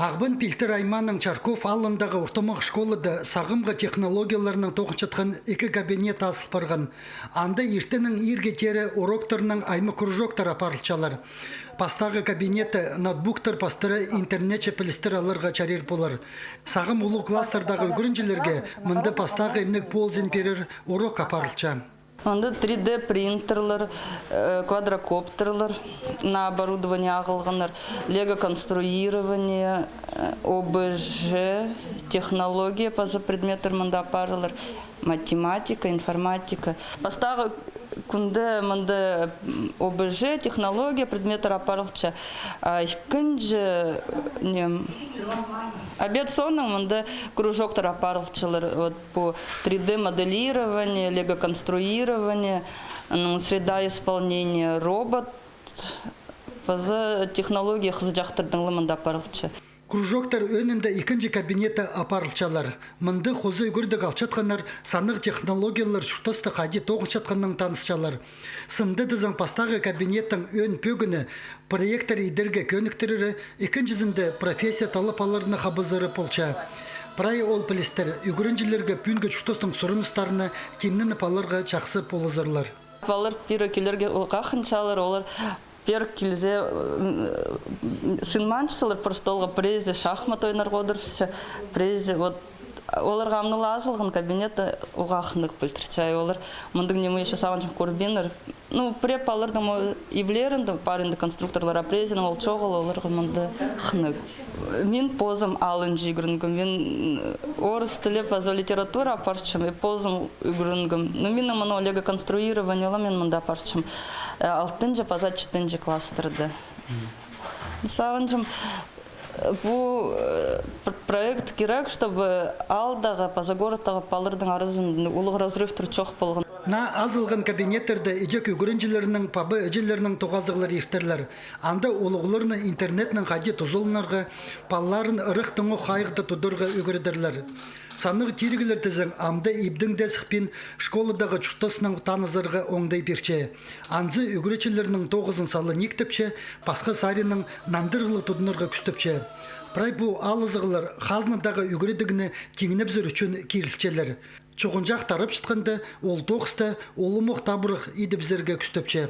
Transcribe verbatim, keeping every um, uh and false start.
Ағбан Пилтір аймааның Чарков аалындағы ортымах школада сағамғы технологияларнаң тоғынчатхан ікі кабинет азыл парған. Анда иртеннең иирге теере уроктарнаң аймах кружоктар апарылчалар. Пастағы кабинетте ноутбуктар пастыра интернетче пілістер аларға чарир полар. Сағам улуғ класстардағы ӱгренҷілерге мында пастағы імніг ползын пирер урок апарылча. Анда три дэ принтерлер, э, квадрокоптерлер, на оборудование ағылғаннар, лего конструирование, э, О Б Ж технология паза предметтер мында апарылар, математика, информатика. Пастағы кӱнде мында, м, О Б Ж технология предметтер апарылча. А ікінҷі, не, обед соонаң мында кружоктар апарылчалар. Вот пу три дэ моделирование, лего конструирование, м, среда исполнения, робот, паза технология хызыҷахтардаң ла мында апарылча. Кружоктар ӧӧнінде ікінҷі кабинетте апарылчалар. Мында хоза ӱгредіг алчатханнар саннығ технологиялар чуртаста хайди тоғынчатханнаң танысчалар. Сынында тізең, пастағы кабинеттің ӧӧн пӧгіні проектор идерге кӧніктірері, ікінҷізінде профессия талаптарына хабызары полча. Прай ол пілістер ӱгренҷілерге пӱӱнгі чуртастың сурыныстарына тимненіп аларға чахсы полызарлар. Палалар пеер килерге ол хынчалар, олар пеер килзе, м, сыынмаанчалар, просто оларға піреезі шахмат ойнарға одырыбысча, піреезі вот оларға ам ла азылған кабинетте уғаа хынығ пілдірче. Олар мындағ ниме ещё сағынчам кӧрбееннер. Ну, пірее палаларның ол иблерінде пар анда конструкторлар, а піреезінің ол чоғыл, оларға мында хынығ. Мин позым алынҷа ӱгренгем, мин, м, орыс тілі паза литература апарчам, и позым ӱгренгем. Ну, минің мына лего конструирование ла мин мында апарчам. Э, алтынҷы паза читінҷі класстарда. Сағынчам, э, пу, э, пр-, проект кирек, чтобы аалдағы паза городтағы палаларның аразында улуғ разрывтар чох полған. Наа азылған кабинеттерде ідӧк ӱгренҷілернің паба-іҷелернің тоғазығлар иртерлер. Анда улуғларны интернетнең хайди тузаланарға, палаларын ырах тыңох хайығда тударға ӱгредерлер. Саннығ тиріглер тізең, амды ибдең дее сыхпин школадағы чуртаснаң танызарға оңдай пирче. Анзы ӱгретчілернің тоғызын сала никтепче, пасха саринаң нандырығлығ тудынарға кӱстепче. Прай пу алызығлар хазнадағы ӱгредігні тиңнебізер ӱчӱн кирілчелер. Чуғынҷах тарапчатханда, ол тоғыста улуғ табырах идібізерге кӱстепче.